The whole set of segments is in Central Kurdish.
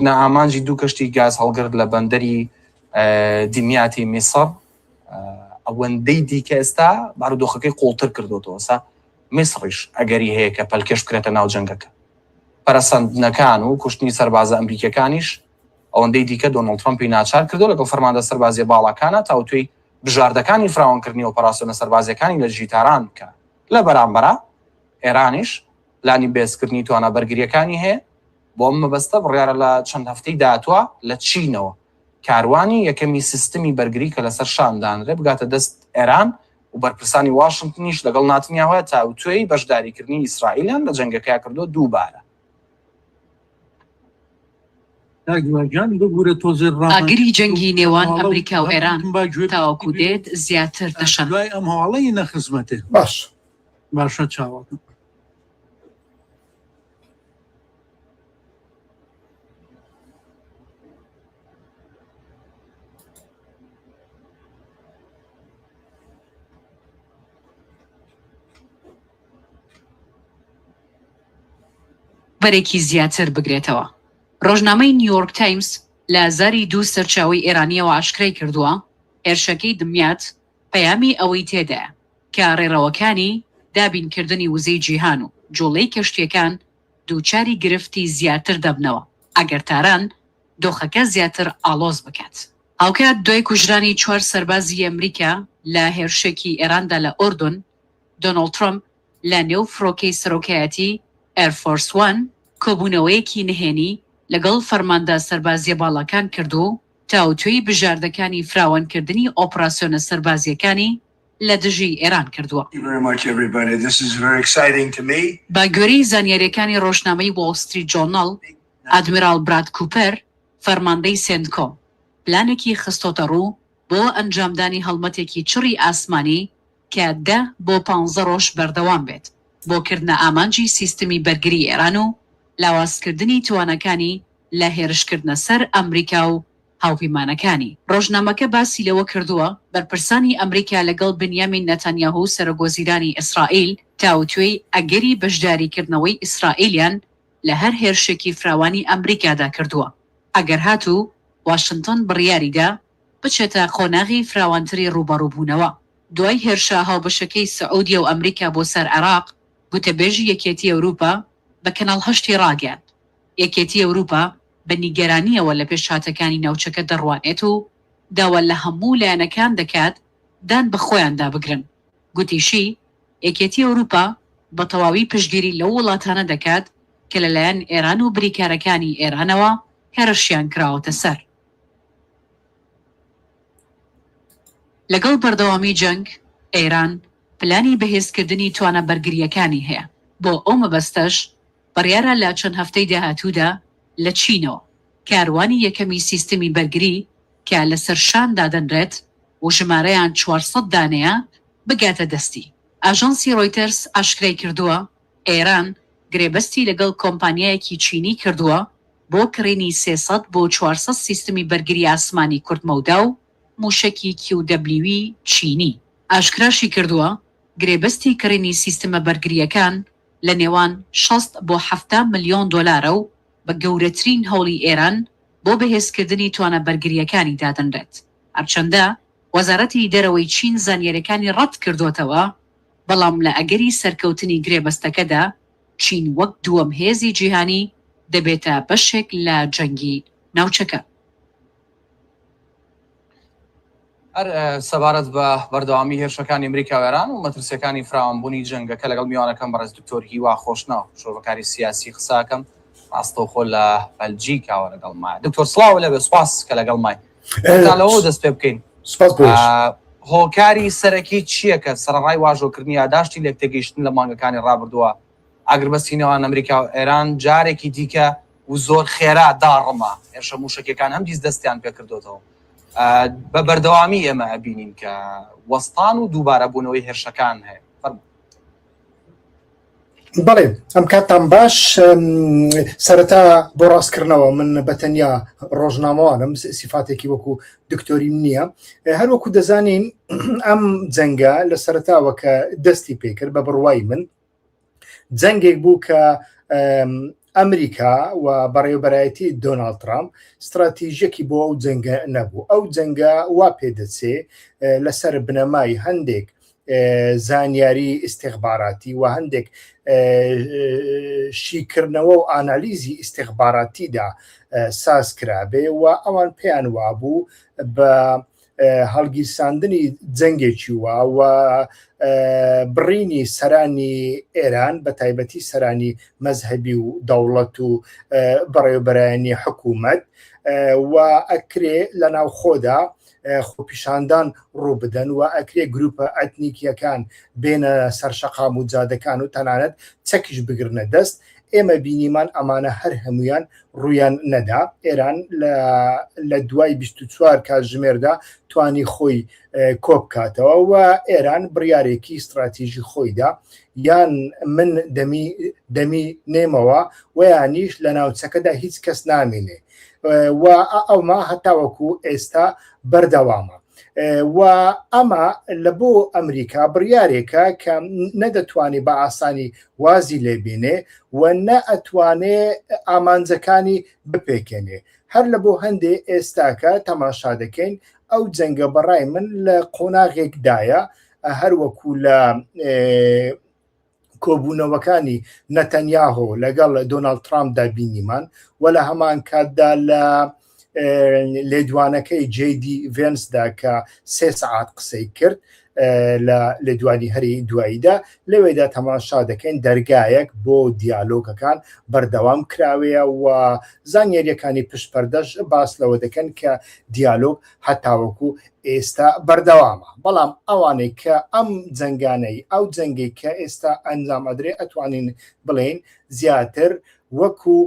ئامانجی دوو کەشتی گاز هەڵگر لە بەندەری دیمیاتی میسڕ ئەوەندەی دیکە ئێستا بارودۆخەکەی قوڵتر کردوتەوە سا میسڕیش ئەگەری هەیە کە پەلکێش بکرێتە ناو جەنگەکە. پەرەسەندنەکان و کوشتنی سەربازە ئەمریکیەکانیش ئەوەندەی دیکە دۆناڵد ترەمپی ناچار کردووە لەگەڵ فەرماندە سەربازیە باڵاکانا تاوتوێی بژاردەکانی فراوانکردنی ئۆپەراسیۆنە سەربازیەکانی لە دژی تاران بکا. لە بەرامبەرا ئێرانیش پلانی بەهێزکردنی توانا بەرگرییەکانی هەیە، بۆ ئەم مەبەستە بڕیارە لە چەند هەفتەی داهاتووە لە چینەوە کاروانی یەکەمی سیستمی بەرگری کە لەسەر شان دانرێ بگاتە دەست ئێران و بەرپرسانی واشنتنیش لەگەڵ ناتنیاهۆ تاوتوێی بەشداریکردنی ئیسرائیلیان لە جەنگەکەیا کردووە دووبارە. ئاگری جەنگی نێوان ئەمریکا و ئێران تاوەکو دێت زیاتر تەشەنە. بەرێکی زیاتر بگرێتەوە. ڕۆژنامەی نیویۆرک تایمز لە زاری دوو سەرچاوەی ئێرانییەوە ئاشکرای کردووە، هێرشەکەی دمیات پەیامی ئەوەی تێدایە کە ڕێڕەوەکانی دابینکردنی وزەی جیهان و جوڵەی کەشتییەکان دووچاری گرفتی زیاتر دەبنەوە ئەگەر تاران دۆخەکە زیاتر ئاڵۆز بکات. هاوکات دوای کوژرانی چوار سەربازی ئەمریکا لە هێرشێکی ئێراندا لە ئوردن، دۆناڵد ترەمپ لە نێو فڕۆکەی سەرۆکایەتی ئێر فۆرس وان کۆبوونەوەیەکی نهێنی لەگەڵ فەرماندە سەربازییە باڵاکان کرد و تاوتوێی بژاردەکانی فراوانکردنی ئۆپراسیۆنە سەربازییەکانی لە دژی ئێران کردووە. بە گوێرەی زانیارییەکانی ڕۆژنامەی وۆڵ ستریت جۆرناڵ، ئادمیراڵ براد کوپەر، فەرماندەی سێنتکۆم، پلانێکی خستۆتەڕوو بۆ ئەنجامدانی هەڵمەتێکی چڕی ئاسمانی کە دە بۆ پانزە ڕۆژ بەردەوام بێت بۆ کردنە ئامانجی سیستمی بەرگری ئێران و لاوازکردنی تواناکانی لە هێرشکردنە سەر ئەمریکا و هاوپەیمانەکانی. ڕۆژنامەکە باسی لەوە کردووە، بەرپرسانی ئەمریکا لەگەڵ بنیامین نەتانیاهو سەرۆکوەزیرانی ئیسرائیل تاوتوێی ئەگەری بەشداریکردنەوەی ئیسرائیلیان لە هەر هێرشێکی فراوانی ئەمریکادا کردووە، ئەگەر هاتوو واشنتۆن بڕیاریدا بچێتە قۆناغی فراوانتری ڕووبەڕووبوونەوە. دوای هێرشە هاوبەشەکەی سعودیە و ئەمریکا بۆ سەر عێراق، گوتەبێژی یەکێتی ئەوروپا بە کەناڵ هەشتی ڕاگەیاند، یەکێتی ئەوروپا بە نیگەرانییەوە لە پێشهاتەکانی ناوچەکە دەڕوانێت و داوا لە هەموو لایەنەکان دەکات دان بە خۆیاندا بگرن. گوتیشی، یەکێتی ئەوروپا بە تەواوی پشتگیری لەو وڵاتانە دەکات کە لەلایەن ئێران و بریکارەکانی ئێرانەوە هێرشیان کراوەتە سەر. لەگەڵ بەردەوامی جەنگ، ئێران پلانی بەهێزکردنی توانا بەرگرییەکانی هەیە، بۆ ئەو مەبەستەش بڕیارە لە چەند هەفتەی داهاتوودا لە چینەوە کاروانی یەکەمی سیستمی بەرگری کە لەسەر شان دادەنرێت و ژمارەیان 400 دانەیە بگاتە دەستی. ئاژانسی ڕۆیتەرز ئاشکرای کردووە، ئێران گرێبەستی لەگەڵ کۆمپانیایەکی چینی کردووە بۆ کڕینی 300 بۆ 400 سیستمی بەرگری ئاسمانی کورتمەودا و مووشەکی QW چینی. ئاشکراشی کردووە، گرێبەستی کڕینی سیستمە بەرگرییەکان لە نێوان 60 بۆ 70 ملیۆن دۆلارە و بە گەورەترین هەوڵی ئێران بۆ بەهێزکردنی توانا بەرگرییەکانی دادەنرێت. هەرچەندە وەزارەتی دەرەوەی چین زانیارییەکانی ڕەتکردۆتەوە، بەڵام لە ئەگەری سەرکەوتنی گرێبەستەکەدا چین وەک دووەم هێزی جیهانی دەبێتە بەشێک لە جەنگی ناوچەکە. هەر سەبارەت بە بەردەوامی هێرشەکانی ئەمریکا و ئێران و مەترسیەکانی فراوانبوونی جەنگەکە لەگەڵ میوانەکەم بەڕێز دکتۆر هیوا خۆشناو شرۆڤەکاری سیاسی قساکەم ڕاستەوخۆ لە بەلجیکاوە لەگەڵ مایە دکتۆر سڵاو لەبێ سوپاس کە لەگەڵ مای تا لەوە دەست پێ بکەین هۆکاری سەرەکی چییە کە سەرەڕای واژۆکردنی یاداشتی لێکتێگەیشتن لە مانگەکانی ڕابردووە ئاگربەستی نێوان ئەمریکا و ئێران جارێکی دیکە و زۆر خێرا داڕما، هێرشە مووشەکیەکان هەمدیس دەستیان پێکردۆتەوە. بە بەردەوامی ئێمە ئەبینین کە وەستان و دووبارە بوونەوەی هێرشەکان هەیە. فەرموو. بەڵێ ئەم کاتتان باش سەرەتا بۆ ڕاستکردنەوە من بە تەنیا ڕۆژنامەوانم سیفاتێکی وەکو دکتۆریم نییە هەروەکو دەزانین ئەم جەنگە لە سەرتاوە کە دەستی پێکرد بە بڕوای من جەنگێک بوو کە. ئەمریکا و بەڕێوبەرایەتی دۆناڵد ترامپ ستراتیژیەکی بۆ ئەو جەنگە نەبوو ئەو جەنگە وا پێدەچێ لەسەر بنەمای هەندێک زانیاری ئیستیخباراتی و هەندێک شیکردنەوە و ئانالیزی ئیستیخباراتیدا ساز کرابێ و ئەوان پێیان وابوو بە هەڵگیرساندنی جەنگێکی وا و بڕینی سەرانی ئێران بە تایبەتی سەرانی مەزهەبی و دەوڵەت و بەڕێوبەرایانی حکوومەت و ئەکرێ لە ناوخۆدا خۆپیشاندان ڕووبدەن و ئەکرێ گروپە ئەتنیکیەکان بێنە سەر شەقام و جادەکان و تەنانەت چەکیش بگرنە دەست ئێمە بینیمان ئەمانە هەر هەمویان ڕویان نەدا ئێران لە دوای 24 کاتژمێردا توانی خۆی کۆبکاتەوە و ئێران بڕیارێکی استراتیژی خۆیدا یان من دەمی دەمی نێمەوە ویانیش لە ناوچەکەدا هیچ کەس نامینێ و ئەوما هەتاوەکو ئێستا بەردەوامە و ئەمە لە بۆ ئەمریکا بڕیارێکە کە نەدەتوانێ بە ئاسانی وازی لێبینێ و نە ئەتوانێ ئامانجەکانی بپێکێنێ هەر لە بۆ هەندێ ئێستاکە تەماشا دەکەین ئەو جەنگە بەڕای من لە قۆناغێکدایە هەروەکو لە کۆبوونەوەکانی نەتەنیاهۆ لەگەڵ دۆناڵد ترامپدا بینیمان و لە هەمان کاتدا لە لێدوانەکەی جیدی ڤێنسدا کە سێ سەعات قسەی کرد لە لێدوانی هەری دواییدا لەوێدا تەماشا دەکەین دەرگایەک بۆ دیالۆگەکان بەردەوام کراوەیە و زانیاریەکانی پشت پەردەش باس لەوە دەکەن کە دیالۆگ هەتاوەکو ئێستا بەردەوامە بەڵام ئەوانەی کە ئەم جەنگانەی ئەو جەنگەی کە ئێستا ئەنجام ئەدرێ ئەتوانین بڵێین زیاتر وەکو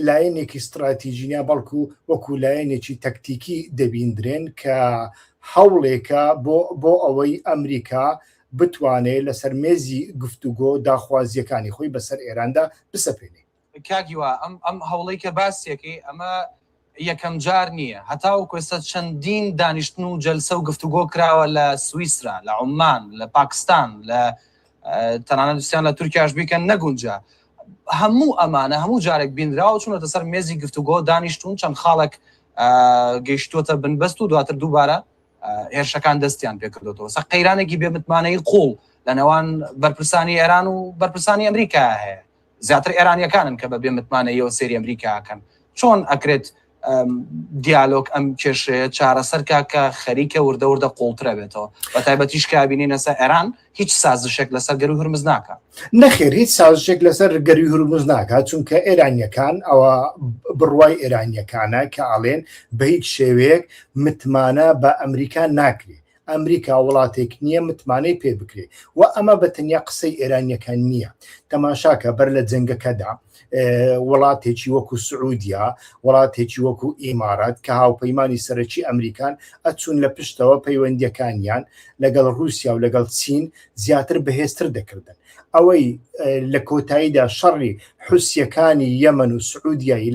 لایەنێکی ستراتیژی نا بەڵکو وەکو لایەنێکی تەکتیکی دەبیندرێن کە هەوڵێکە بۆ بۆ ئەوەی ئەمریکا بتوانێ لەسەر مێزی گفتوگۆ داخوازییەکانی خۆی بەسەر ئێراندا بسەپێنێ. کاک هیوا ئەم ئەم هەوڵەی کە باسیەکەی ئەمە یەکەم جار نییە هەتاوەکو ئێستا چەندین دانیشتن و جەلسە و گفتوگۆ کراوە لە سویسرا لە عوممان لە پاکستان لە تەنانەت ویستیان لە تورکیاش بیکەن نەگونجا هەموو ئەمانە هەموو جارێک بینراوە چوونەتە سەر مێزی گفتوگۆ دانیشتون چەند خاڵێک گەیشتووەتە بنبەست و دواتر دووبارە هێرشەکان دەستیان پێکردوەوە سە قەیرانێکی بێمتمانەی قوڵ لە نێوان بەرپرسانی ئێران و بەرپرسانی ئەمریکا هەیە زیاتر ئێرانیەکانن کە بە بێ متمانەیەوە سەیری ئەمریکا ئەکەن چۆن ئەکرێت دیالۆگ ئەم کێشەیە چارەسەر کا کە خەریکە وردە وردە قوڵترە بێتەوە بە تایبەتیش کە بینین ئێستا ئێران هیچ سازشێک لەسەر گەروی هورمز ناکا. نەخێر هیچ سازشێک لەسەر گەروی هورمز ناکات چونکە ئێرانیەکان ئەوە بڕوای ئێرانیەکانە کە ئەڵێن بە هیچ شێوەیەک متمانە بە ئەمریکا ناکرێ ئەمریکا وڵاتێک نییە متمانەی پێ بکرێ و ئەمە بە تەنیا قسەی ئێرانیەکان نییە تەماشاکە بەر لە جەنگەکەدا وڵاتێکی وەکو سعودیا وڵاتێکی وەکو ئیمارات کە هاوپەیمانی سەرەکی ئەمریکان ئەچوون لە پشتەوە پەیوەندیەکانیان لەگەڵ رووسیا و لەگەڵ چین زیاتر بەهێزتر دەکردن ئەوەی لە کۆتاییدا شەڕی حوسیەکانی یەمەن و سعودیایی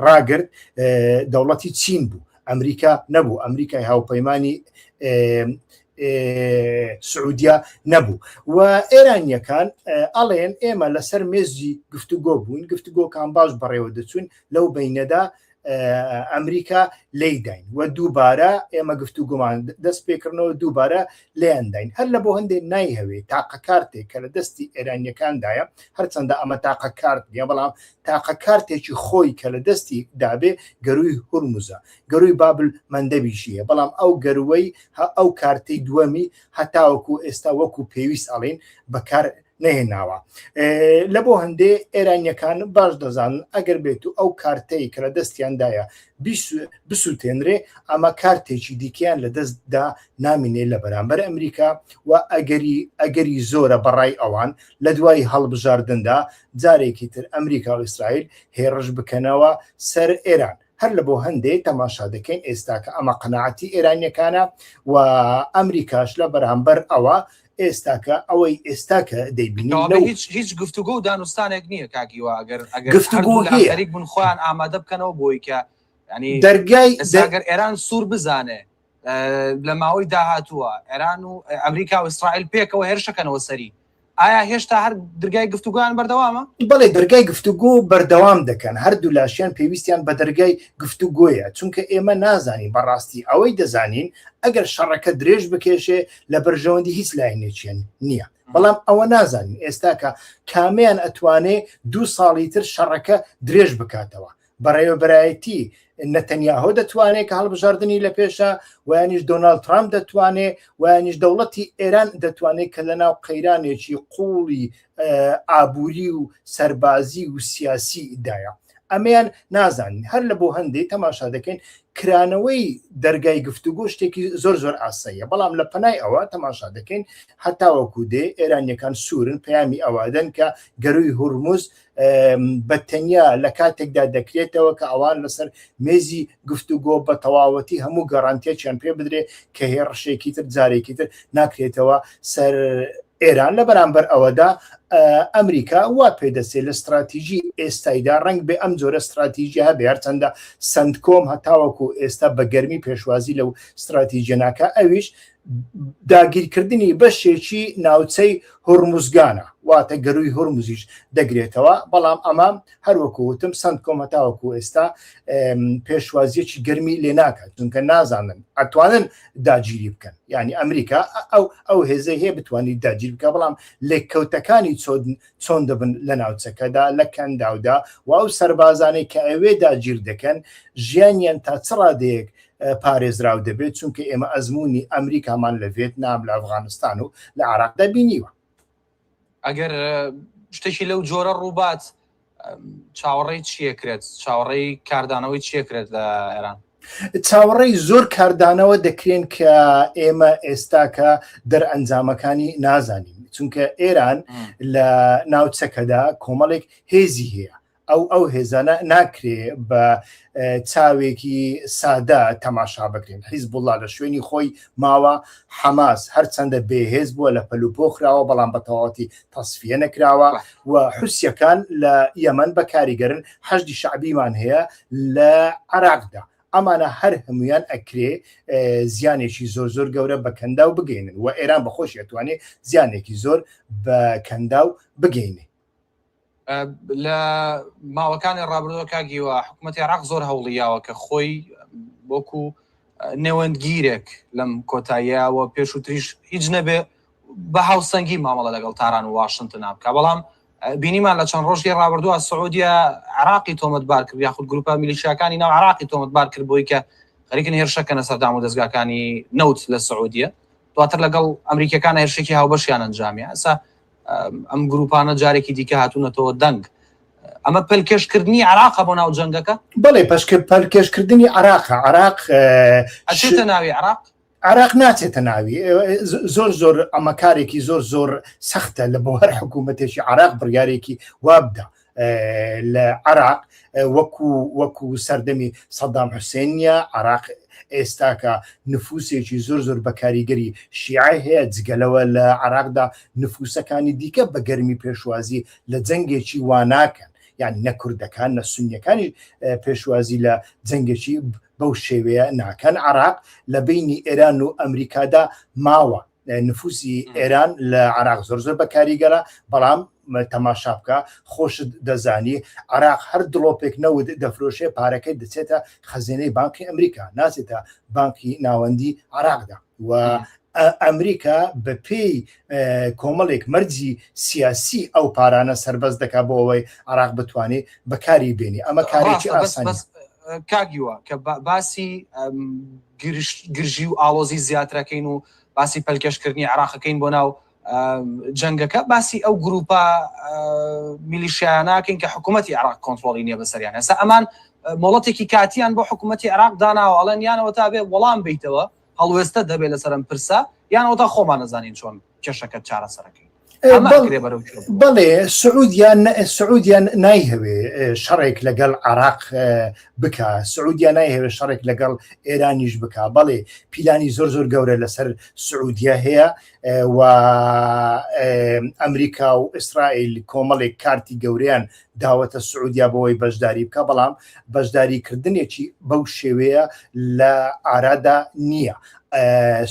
ڕاگرت دەوڵەتی چین بوو ئەمریکا نەبوو ئەمریکای هاوپەیمانی سعودیا نەبوو و ئێرانیەکان ئەڵێن ئێمە لەسەر مێزی گفتوگۆ بوون گفتوگۆکان باش بەڕێوە دەچوون لەو بینەدا ئەمریکا لێیداین و دووبارە ئێمە گفتوگۆمان دەست پێکردنەوە دووبارە لێیانداین هەر لە بۆ هەندێک نایهەوێ تاقە کارتێک کە لە دەستی ئێرانیەکاندایە هەرچەندە ئەمە تاقە کارت نیە بەڵام تاقە کارتێکی خۆی کە لە دەستی دابێ گەروی هورمزە گەروی بابل مەندەبیشیە بەڵام ئەو گەروەی ئەو کارتەی دووەمی هەتاوەکو ئێستا وەکو پێویست ئەڵێن بەکار نەهێناوە لە بۆ هەندێ ئێرانیەکان باش دەزانن ئەگەر بێت و ئەو کارتەی کە لە دەستیاندایە بسووتێنرێ ئەمە کارتێکی دیکەیان لە دەستدا نامینێ لە بەرامبەر ئەمریکا و ئەگەری ئەگەری زۆرە بەڕای ئەوان لە دوای هەڵبژاردندا جارێکی تر ئەمریکا و ئیسرائیل هێڕش بکەنەوە سەر ئێران هەر لە بۆ هەندێ تەماشا دەکەین ئێستاکە ئەمە قەناعەتی ئێرانیەکانە و ئەمریکاش لە بەرامبەر ئەوە ئێستاکە ئەوەی ئێستاکە دەیبینین کەوابێ لەو هیچ هیچ گفتوگۆ و دانوستانێک نییە کاک هیوا ئەگەر ئەگەر گفتوگۆ هەردوو لا هەیە خەریک بوون خۆیان ئامادە بکەنەوە بۆی کە یانی دەرگای ئێستا دە گەر ئێران سوور بزانێ لە ماوەی داهاتووە ئێران و ئەمریکا و ئیسرائیل پێکەوە هێرشەکەنەوە سەری. ئایا هێشتا هەر درگای گفتوگۆیان بەردەوامە؟ بەڵێ دەرگای گفتوگۆ بەردەوام دەکەن، هەردوو لاشیان پێویستیان بە دەرگای گفتوگۆیە، چونکە ئێمە نازانین بەڕاستی، ئەوەی دەزانین ئەگەر شەڕەکە درێژ بکێشێ لە بەرژەوەندی هیچ لایەنێکیان نییە، بەڵام ئەوە نازانین ئێستاکە کامیان ئەتوانێ دوو ساڵی تر شەڕەکە درێژ بکاتەوە، بەڕێوەبەرایەتی نەتەنیاهۆ دەتوانێت کە هەڵبژاردنی لە پێشە ویانیش دۆناڵد ترامپ دەتوانێت ویانیش دەوڵەتی ئێران دەتوانێت کە لە ناو قەیرانێکی قوڵی ئابووری و سەربازی و سیاسی دایە ئەمەیان نازانین هەر لە بۆ هەندێک تەماشا دەکەین کرانەوەی دەرگای گفتوگۆ شتێکی زۆر زۆر ئاساییە بەڵام لە پەنای ئەوە تەماشا دەکەین هەتاوەکو دێ ئێرانیەکان سوورن پەیامی ئەوادەن کە گەروی هورمز بە تەنیا لە کاتێکدا دەکرێتەوە کە ئەوان لەسەر مێزی گفتوگۆ بە تەواوەتی هەموو گەڕانتیەکیان پێ بدرێ کە هێڕشێکی تر جارێکی تر ناکرێتەوە سەر ئێران لە بەرامبەر ئەوەدا ئەمریکا وا پێدەچێت لە استراتیژی ئێستایدا ڕنگ بێ ئەم جۆرە استراتیژی هەبێ هەرچەندە سندکۆم هەتاوەکو ئێستا بە گەرمی پێشوازی لەو استراتیژیە ناکە ئەویش داگیرکردنی بەشێکی ناوچەی هورمزگانە واتە گەروی هورمزیش دەگرێتەوە بەڵام ئەمە هەروەکو وتم سەنتکۆم هەتاوەکو ئێستا پێشوازیەکی گەرمی لێ ناکات چونکە نازانن ئەتوانن داگیری بکەن یعنی ئەمریکا ئەو ئەو هێزەی هەیە بتوانیت داگیر بکە بەڵام لێککەوتەکانی چۆن چۆن دەبن لە ناوچەکەدا لە کەنداودا و ئەو سەربازانەی کە ئەوێ داگیر دەکەن ژیانیان تا چ ڕادەیەک پارێزراو دەبێت چونکە ئێمە ئەزموونی ئەمریکامان لە ڤێتنام لە ئەفغانستان و لە عراقدا بینیوە. ئەگەر شتێکی لەو جۆرە ڕووبات چاوەڕێی چیەکرێت چاوەڕێی کاردانەوەی چیەکرێت لە ئێران؟ چاوەڕێی زۆر کاردانەوە دەکرێن کە ئێمە ئێستاکە دەرئەنجامەکانی نازانین چونکە ئێران لە ناوچەکەدا کۆمەڵێک هێزی هەیە ئەو ئەو هێزانە ناکرێ بە چاوێکی سادە تەماشا بکرێن حیزبوڵڵا لە شوێنی خۆی ماوە حەماس هەرچەندە بێهێز بووە لە پەلوپۆ خراوە بەڵام بە تەواوەتی تەسفیە نەکراوە و حوسیەکان لە یەمەن بە کاریگەرن حەشدی شەعبیمان هەیە لە عراقدا ئەمانە هەر هەمویان ئەکرێ زیانێکی زۆر زۆر گەورە بە کەنداو بگەینن و ئێران بەخۆشی ئەتوانێ زیانێکی زۆر بە کەنداو بگەینێ. لە ماوەکانی ڕابردووە کاک هیوا حکوومەتی عێراق زۆر هەوڵی یاوە کە خۆی وەکو نێوەندگیرێک لەم کۆتاییەوە پێشووتریش هیچ نەبێ بە هاوسەنگی مامەڵە لەگەڵ تاران و واشنتن بکە بەڵام بینیمان لە چەند ڕۆژی ڕابردووە سعودیە عراقی تۆمەتبار کرد یاخود گروپە میلیشیاکانی ناو عراقی تۆمەتبار کرد بۆی کە خەریکن هێرشەکەنە سەر دام و دەزگاکانی نەوت لە سعودیە دواتر لەگەڵ ئەمریکیەکان هێرشێکی هاوبەشیان ئەنجامیان ئێستا ئەم گروپانە جارێکی دیکە هاتوونەتەوە دەنگ ئەمە پەلکێشکردنی عراقە بۆ ناو جەنگەکە بەڵێ پەشکە پەلکێشکردنی عراقە عراق ئەچێتە ناوی عراق عراق ناچێتە ناوی زۆر زۆر ئەمە کارێکی زۆر زۆر سەختە لە بۆ هەر حکوومەتێکی عراق بڕیارێکی وابدا لە عراق وەکو وەکو سەردەمی سەدام حوسێن نیە عراق ئێستاکە نفوسێکی زۆر زۆر بەکاریگەری شیعە هەیە جگەلەوە لە عراقدا نفوسەکانی دیکە بە گەرمی پێشوازی لە جەنگێکی واناکەن یعنی نە کوردەکان نە سونیەکانی پێشوازی لە جەنگێکی بەو شێوەیە ناکەن عراق لە بینی ئێران و ئەمریکادا ماوە نفوسی ئێران لە عراق زۆر زۆر بەکاریگەرە بەڵام تەماشا بکە خۆشت دەزانی عراق هەر دڵۆپێک نەوت دەفرۆشێ پارەکەی دەچێتە خەزێنەی بانقی ئەمریکا ناچێتە بانقی ناوەندی عراقدا و ئەمریکا بە پێی کۆمەڵێک مەرجی سیاسی ئەو پارانە سربەست دەکا بۆ ئەوەی عراق بتوانێت بەکاری بێنی ئەمە کارێکی ئاسان کاگیوە کە باسی گرژی و ئاڵۆزی زیاترەکەین و باسی پەلکێشکردنی عێراقەکەین بۆ ناو جەنگەکە باسی ئەو گروپە میلیشیاناکەین کە حکوومەتی عێراق کۆنتترۆڵی نییە بەسەریان ئێستا ئەمان مۆڵەتێکی کاتیان بۆ حکوومەتی عێراق داناوە ئەڵێن یانەوە تا بێ وەڵام بیتەوە هەڵوێستە دەبێت لەسەر ئەم پرسە یانەوە تا خۆمان نەزانین چۆن کێشەکە چارەسەرەکەین بەڵێ سعودیا سعودیا نایهەوێ شەڕێک لەگەڵ عراق بکە سعودیا نایهەوێ شەڕێک لەگەڵ ئێرانیش بکە بەڵێ پیلانی زۆر زۆر گەورە لەسەر سعودیا هەیە و ئەمریکا و ئیسرائیل کۆمەڵێک کارتی گەوریان داوەتە سعودیا بۆی بەشداری بکە، بەڵام بەشداریکردنێکی بەو شێوەیە لە ئارادا نییە.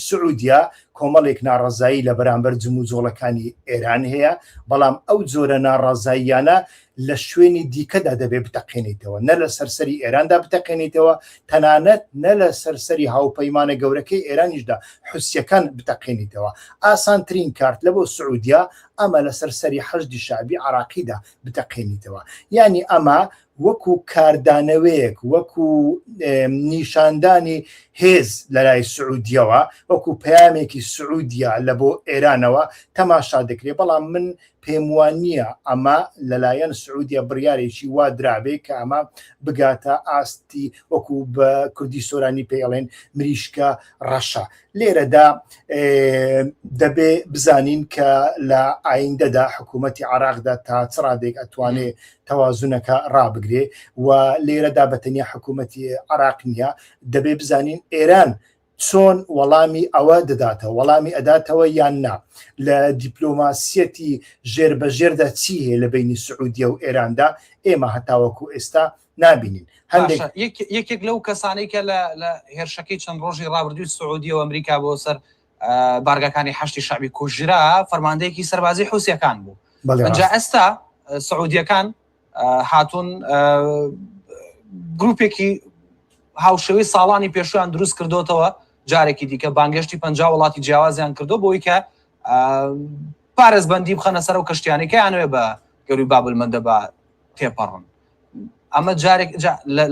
سعودیا کۆمەڵێک ناڕەزایی لە بەرامبەر جموجۆڵەکانی ئێران هەیە، بەڵام ئەو جۆرە ناڕەزاییانە لە شوێنی دیکەدا دەبێ بتەقێنیتەوە، نە لە سەر سەری ئێراندا بتەقێنیتەوە، تەنانەت نە لە سەر سەری هاوپەیمانە گەورەکەی ئێرانیشدا حوسییەکان بتەقێنیتەوە. ئاسانترین کارت لە بۆ سعودیا ئەمە لە سەر سەری حەشدی شەعبی عێراقیدا بتەقێنیتەوە. یانی ئەمە وەکو کاردانەوەیەک، وەکو نیشاندانی هێز لە لای سعودیەوە، وەکو پەیامێکی سعودیا لە بۆ ئێرانەوە تەماشا دەکرێ، بەڵام من پێم وا نییە ئەمە لەلایەن سعودیە بڕیارێکی وا درابێ کە ئەمە بگاتە ئاستی وەکو بە کوردی سۆرانی پێی ئەڵێن مریشکە ڕەشە. لێرەدا دەبێ بزانین کە لە ئایندەدا حکوومەتی عراقدا تا چ ڕادێک ئەتوانێ تەوازنەکە ڕابگرێ و لێرەدا بە تەنیا حکوومەتی عراق نییە، دەبێ بزانین ئێران چۆن وەڵامی ئەوە دەداتەوە، وەڵامی ئەداتەوە یان نا؟ لە دیپلۆماسیەتی ژێر بە ژێردا چی هەیە لە بینی سعودیە و ئێراندا، ئێمە هەتاوەکو ئێستا نابینین. هەندێک یەکێک لەو کەسانەی کە لە هێرشەکەی چەند ڕۆژی ڕابردووی سعودیە و ئەمریکا بۆ سەر بارگاکانی حەشدی شەعبی کوژرا، فەرماندەیەکی سەربازی حوسیەکان بوو. ئەنجا ئێستا سعودیەکان هاتوون گروپێکی هاوشێوەی ساڵانی پێشویان دروست کردوتەوە جارێکی دیکە بانگێشتی پ وڵاتی جیاوازیان کردو بۆی کە پارێزبەندی بخەنە سەر و کەشتیانی کە یانەوێ بە گەروی بابلمەندە بە تێپەڕن ئەمە جارێک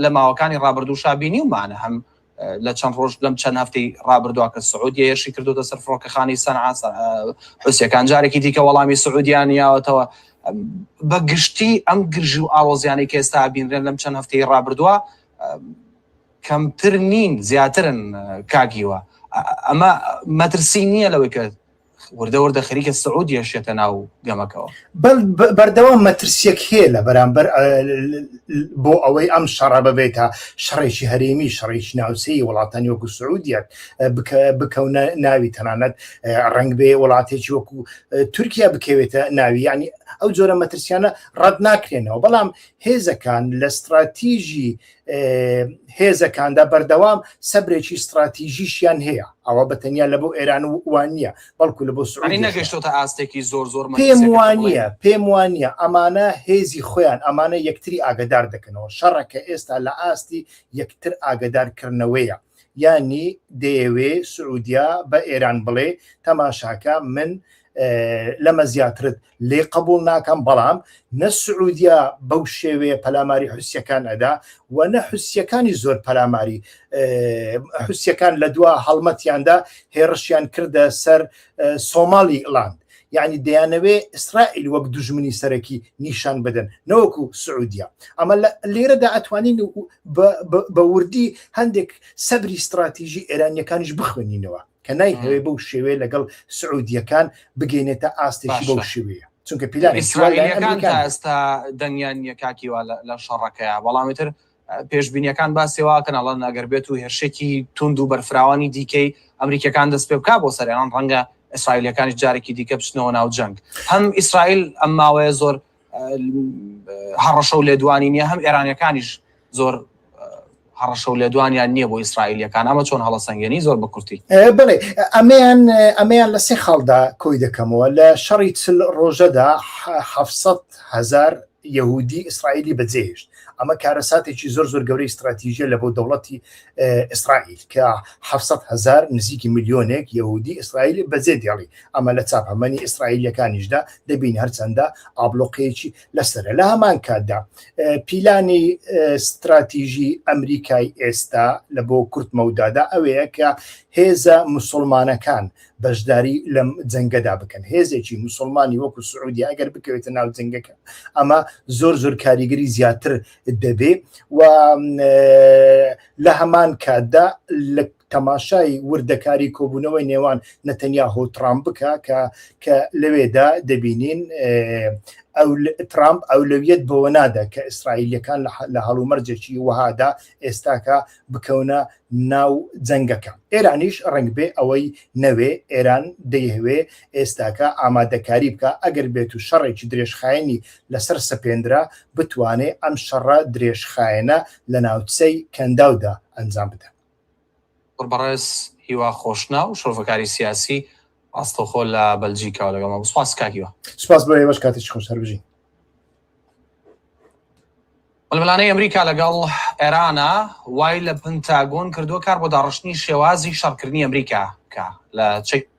لە ماوەکانی ڕابردوو شابینی ومانە هەم لە چەند ڕۆژ لەم چەند هەفتەی ڕابردووە کە سعودیە هێرشی کردوتە سەر فڕۆکەخانەی سەنعا حوسیەکان جارێکی دیکە وەڵامی سعودیان یاوەتەوە بە گشتی ئەم گرژی و ئاڵۆزیانەی کە ئێستا بینرێن لەم چەند هەفتەی ڕابردووە کەمتر نین زیاترن کاگیوە ئەمە مەترسی نییە لەوەی کە وردە وردە خەریکە سعودیەش یەتە ناو گەمەکەوە. بەردەوام مەترسیەک هەیە لە بەرامبەر بۆ ئەوەی ئەم شەڕە ببێتە شەڕێکی هەرێمی، شەڕێکی ناوچەیی، وڵاتانی وەکو سعودیە بکەونە ناوی، تەنانەت ڕەنگ بێ وڵاتێکی وەکو تورکیا بکەوێتە ناوی، یعنی ئەو جۆرە مەترسیانە ڕەت ناکرێنەوە، بەڵام هێزەکان لە ستراتیژی هێزەکاندا بەردەوام سەبرێکی ستراتیژیشیان هەیە ئەوە بە تەنیا لە بۆ ئێران و وان نییە بەڵکو لە بۆ سعودی نەگەشتۆتە ئاستێکی زۆر زۆر پێم وانە پێم وانە ئەمانە هێزی خۆیان ئەمانە یەکتری ئاگدار دەکەنەوە شەڕەکە ئێستا لە ئاستی یەکتر ئاگدارکردنەوەیە یانی دەیەوێ سعودیا بە ئێران بڵێ تەماشاکە من لەمە زیاترت لێ قبول ناکەم بەڵام نە سعودیا بەو شێوەیە پەلاماری حوسیەکان ئەدا و نە حوسیەکانی زۆر پەلاماری حوسیەکان لە دوا هەڵمەتیاندا هێڕشیان کردە سەر سۆماڵی لاند یعنی دەیانەوێ ئیسرائیل وەک دوژمنی سەرەکی نیشان بدەن نەوەکو سعودیا ئەمە لێرەدا ئەتوانین بە وردی هەندێک سەبری استراتیژی ئێرانیەکانیش بخوێنینەوە کە نایهەوێ بەو شێوەیە لەگەڵ سعودیەکان بگەینێتە ئاستێکی بەو شێوەیە چونکە پیلانی ئیسرائیلەکان تا ئێستا دەنگیان نییە کاکی وا لە شەڕەکەیە بەڵام ئیتر پێشبینیەکان باسی وا کەن ئەڵێن ئەگەر بێت و هێرشێکی توند و بەرفراوانی دیکەی ئەمریکیەکان دەست پێ بکا بۆ سەر ئێران ڕەنگە ئیسرائیلەکانیش جارێکی دیکە بچنەوە ناو جەنگ هەم ئیسرائیل ئەم ماوەیە زۆر هەڕەشە و لێدوانی نییە هەم ئێرانیەکانیش زۆر هەڕەشە و لێدوانیان نییە بۆ ئیسرائیلیەکان ئەمە چۆن هەڵەسەنگێنی زۆر بە کورتی؟ بڵێ ئەمەیان ئەمەیان لە سێ خاڵدا کۆی دەکەمەوە لە شەڕی چل ڕۆژەدا 700 هزار یهودی ئیسرائیلی بەجێهێشت ئەمە کارەساتێکی زۆر زۆر گەورەی استراتیژیە لە بۆ دەوڵەتی ئیسرائیل کە 700 هزار نزیکی ملیۆنێک یهودی ئیسرائیل بەجێ دێڵی ئەمە لە چاپەمەنی ئیسرائیلیەکانیشدا دەبین هەرچەندە ئابلۆقەیەکی لەسەرە لە هەمان کاتدا پیلانی ستراتیژی ئەمریکای ئێستا لە بۆ کورت مەودادا ئەوەیە کە هێزە مسلمانەکان بەشداری لەم جەنگەدا بکەن هێزێکی مسلمانی وەکو سعودی ئەگەر بکەوێتە ناو جەنگەکە ئەمە زۆر زۆر کاریگەری زیاتر دەبێ و لە هەمان کاتدا لە تەماشای وردەکاری کۆبوونەوەی نێوان نەتەنیاهۆ و ترامپ بکە کە کە لەوێدا دەبینین. ترامپ ئەولەویەت بەوە نادا کە ئیسرائیلیەکان لە هەڵومەرجێکی وەهادا ئێستاکە بکەونە ناو جەنگەکە. ئێرانیش ڕەنگبێ ئەوەی نەوێ، ئێران دەیهەوێ ئێستاکە ئامادەکاری بکا ئەگەر بێتو شەڕێکی درێژخایەنی لەسەر سەپێندرا بتوانێ ئەم شەڕە درێژخایەنە لە ناوچەی کەنداودا ئەنجام بدا. زۆر بەڕێز هیوا خۆشناو، شرۆڤەکاری سیاسی ڕاستەوخۆ لە بەلجیکاوە لەگەڵمان بوو. سوپاس کاک هیوا. سوپاس بۆ ئێوەش کاتێکی خۆش هەر بژین. ململانێی ئەمریکا لەگەڵ ئێرانە وای لە پنتاگۆن کردووە کار بۆ داڕشتنی شێوازی شەڕکردنی ئەمریکا بکا لە چەکی.